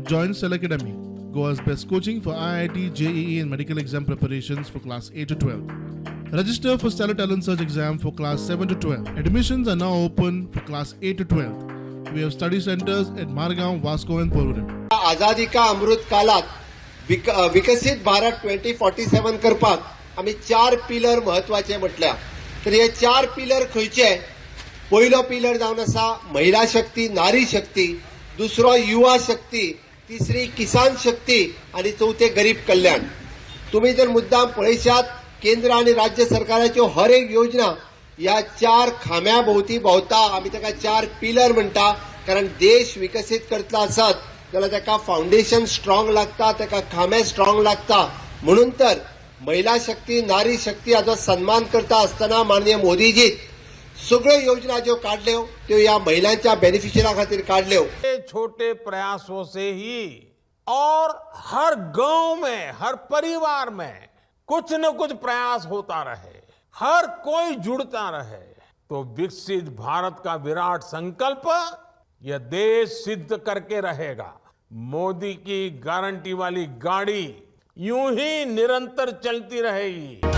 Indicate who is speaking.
Speaker 1: Join Cell Academy, Goa's best coaching for IIT, JEE, and medical exam preparations for class 8 to 12. Register for Stellar Talent Search exam for class 7 to 12. Admissions are now open for class 8 to 12. We have study centers at Margao, Vasco, and Porvorim.
Speaker 2: आझादी का अमृत कालात विकसीत भारत 2047 करपाक आमी चार pillar म्हत्वाचे म्हटल्या. तर हे चार पिलर खंयचे? पयलो पिलर जावन आसा महिला शक्ती, नारी शक्ती, दुसरो युवा शक्ती, तिसरी किसान शक्ती आनी चवथे गरीब कल्याण. तुम्ही जर मुद्दाम पळयशात, केंद्र आनी राज्य सरकाराच्यो हर एक योजना ह्या चार खांब्या भोंवती भोंवता. आमी ताका चार पिलर म्हणटा, कारण देश विकसीत करतलो आसत जाल्यार ताका फावंडेशन स्ट्रॉंग लागता, ताका खांबे स्ट्रॉंग लागता. म्हणून तर महिला शक्ती, नारी शक्ती हाचो सन्मान करता आसतना माननीय मोदीजी सगळ्यो योजना ज्यो काडल्यो त्यो ह्या महिलांच्या बेनिफिशरा खातीर काडल्यो.
Speaker 3: छोटे प्रयासों से ही और हर गांव में, हर परिवार में कुछ न कुछ प्रयास होता रहे, हर कोई जुड़ता रहे, तो विकसित भारत का विराट संकल्प यह देश सिद्ध करके रहेगा. मोदी की गारंटी वाली गाड़ी यूं ही निरंतर चलती रहेगी.